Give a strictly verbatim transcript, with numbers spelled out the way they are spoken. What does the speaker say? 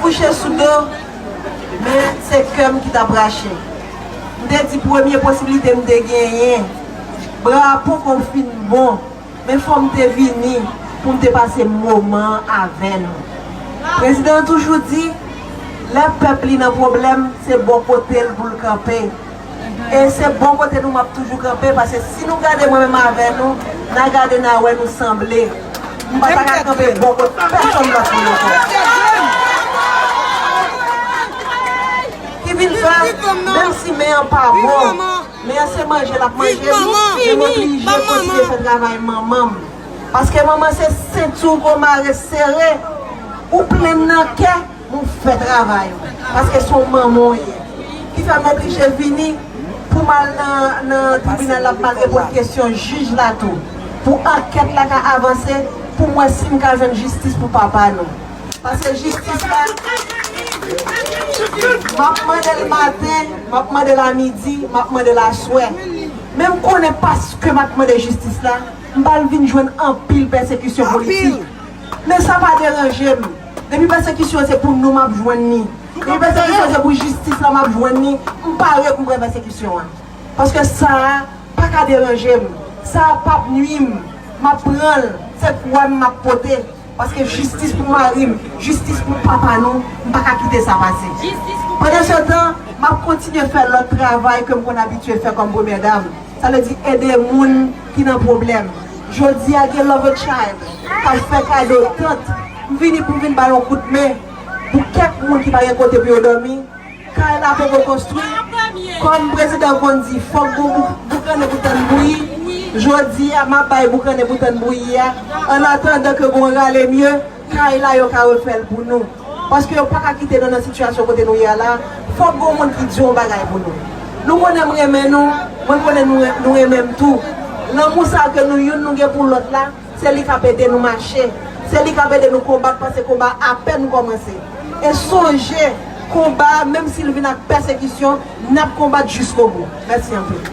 Kouche sou do, men se kè m ki t ap rache. M te di premye posiblite m te genyen, bra a poko fin bon, men fò m te vini pou m te pase moman an avè nou. Prezidan an toujou di, lè pèp li nan pwoblèm, se bò kote l pou l kanpe. E se bò kote nou m ap toujou kanpe, paske si nou gade mwen menm avè nou, n a gade n a wè nou sanble. M pa ta ka kanpe bò kote pèsonn lòt moun ankò. Ki vin fè, menm si men an pa bon, men an se manje l ap manje, men m oblije kontinye fè travay manman m. Paske manman se senti w ke w mare sere, ou plen nan kè, men w fè travay ou. Paske se yon manman w ye. Ki fè m oblije vini pou m al nan, nan tribinal la, pou m al reponn kesyon jij la tou. Pou ankèt la ka avanse, pou m wè si m ka jwenn jistis pou papa nou. Paske jistis la, m ap mande l maten, m ap mande l a midi, m ap mande l aswè. Men m konnen paske m ap mande jistis la, m pral vin jwenn anpil pèsekisyon politik. Men sa pa deranje m. Depi pèsekisyon se pou nou m ap jwenn li. Depi pèsekisyon se pou jistis la m ap jwenn li, m pare pou m pran pèsekisyon an. Paske sa a pa ka deranje m. Sa a p ap nwi m. M ap pran l. Se kou a m m ap pote. Paske jistis pou mari m, jistis pou papa nou, m pa ka kite sa pase. Pandansetan, m ap kontinye fè lòt travay ke m konn abitye fè kòm premyè dam. Sa vle di ede moun ki nan pwoblèm. Jodi a gen Love a Child k ap fè kado tant. M vini pou m vin ba yon kout men pou kèk moun ki pa gen kote pou yo dòmi. Kay la poko konstwi. Kòm prezidan konn di, fòk gon bouk, boukannen pou tann bouyi. Jodi a, m ap bay boukannen pou tann bouyi a. An atandan ke gon rale mye, kay la yo ka refè l pou nou. Paske yo pa ka kite nou nan sitiyasyon kote nou ye a la. Fòk gon moun ki di yon bagay pou nou. Nou konnen m renmen nou, mwen konnen nou, nou renmen m tou. Lanmou sa ke nou youn nou gen pou lòt la, se li k ap ede nou mache. Se li k ap ede nou konbat, paske konba a apèn kòmanse. E sonje, konba a, menm si l vin ak pèsekisyon, n ap konbat jiskobou. Mèsi anpil.